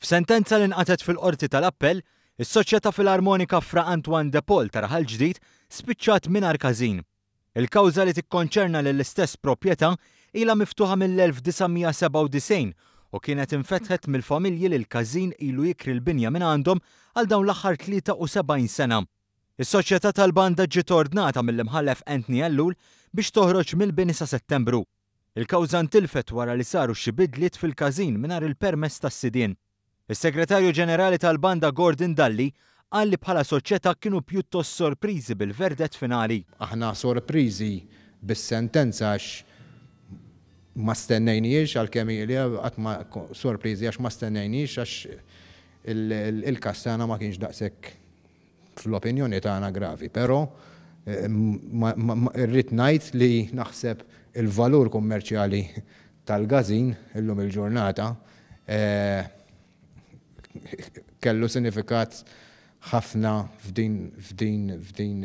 F'sentenza li nqatgħet fil-Qorti tal-Appell, is-Soċjetà Filarmonika Fra Antoine de Paul ta' Raħal Ġdid spiċċat mingħajr każin. Il-kawża li tikkonċerna lill-istess proprjetà ilha miftuħa mill-1997 u kienet infetħet mill-familji li l-każin ilu jikri l-binja mingħandhom għal dawn l-aħħar 73 sena. Is-Soċjetà tal-Banda ġiet ordnata mill-Imħallef Anthony Ellul biex toħroġ mill-bini sa Settembru. Il-kawża ntilfet wara li saru xi bidliet fil-każin mingħajr il-permess tas-sidien. Is-Segretarju Ġenerali tal-Banda Gordon Dalli qal li bħala soċjetà kienu pjuttost sorpriżi bil-verdett finali. Aħna sorpriżi bis-sentenza għax ma stennejnihiex għalkemm hi li qatt ma sorpriżi għax ma stennejnihiex għax il-każ tagħna ma kienx daqshekk fl-opinjoni tagħna gravi, però rrid ngħid li naħseb il-valur kummerċjali tal-gażin illum il-ġurnata kellu sinifikat ħafna f'din f'din f'din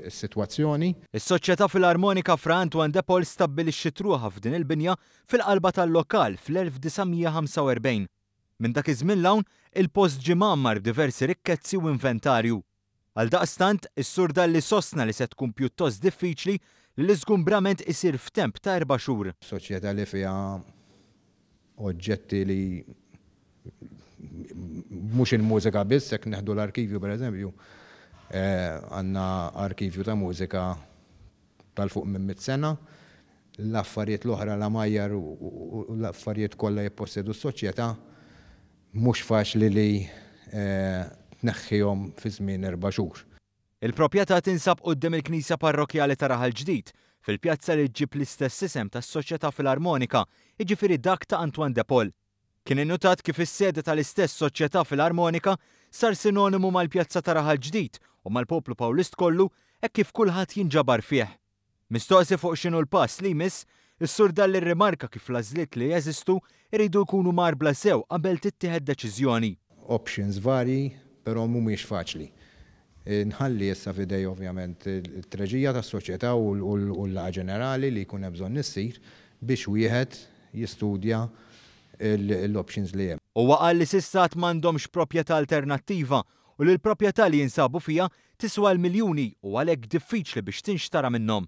is-sitwazzjoni. Is-Soċjetà Filarmonika Fra Antoine de Paul stabbilixxiet ruħha f'din il-binja fil-qalba tal-lokal fl-1945. Minn dak iż-żmien 'l hawn, il-post ġie mgħammar b'diversi rikkezzi u inventarju. Għaldaqstant, is-Sur Dalli sostna li se tkun pjuttost diffiċli li l-iżgumbrament isir f'temp ta' erba' xhur. Soċjetà li fiha oġġetti li mhux il-mużika biss, jekk neħdu l-arkivju pereżempju, għandna arkivju ta' mużika tal fuq minn mitt sena, l-affarijiet l-oħra l-għamajjar u l-affarijiet kollha jippossedu s-soċjetà mhux faċli li tneħħihom fi żmien erba' xhur. Il-propjetà tinsab quddiem il-Knisja Parrokkjali ta' Raħal Ġdid, fil-pjazza li ġġib l-istess isem tas-Soċjetà Filarmonika, jiġifieri dak ta' Antoine de Paul. Kien innutat kif is-sede tal-istess Soċjetà Filarmonika sar sinonimu mal-pjazza ta' Raħal Ġdid u mal-poplu Pawlist kollu hekk kif kulħadd jinġabar fih. Mistoqsi fuq x'inhu l-pass li jmiss, is-Sur Dalli rrimarka kif l-għażliet li jeżistu jridu jkunu mgħarbla sew qabel tittieħed deċiżjoni. Options varji, però mhumiex faċli. Nħalli issa f'idej ovvjament it-treġija tas-soċjetà u l-laqgħa ġenerali li jkun hemm bżonn issir biex wieħed jistudja l-options li hemm. Huwa qal li s'issa għad m'għandhomx proprjetà alternattiva u li l-proprjetà li jinsabu fiha tiswa l-miljuni u għalhekk diffiċli biex tinxtara minnhom.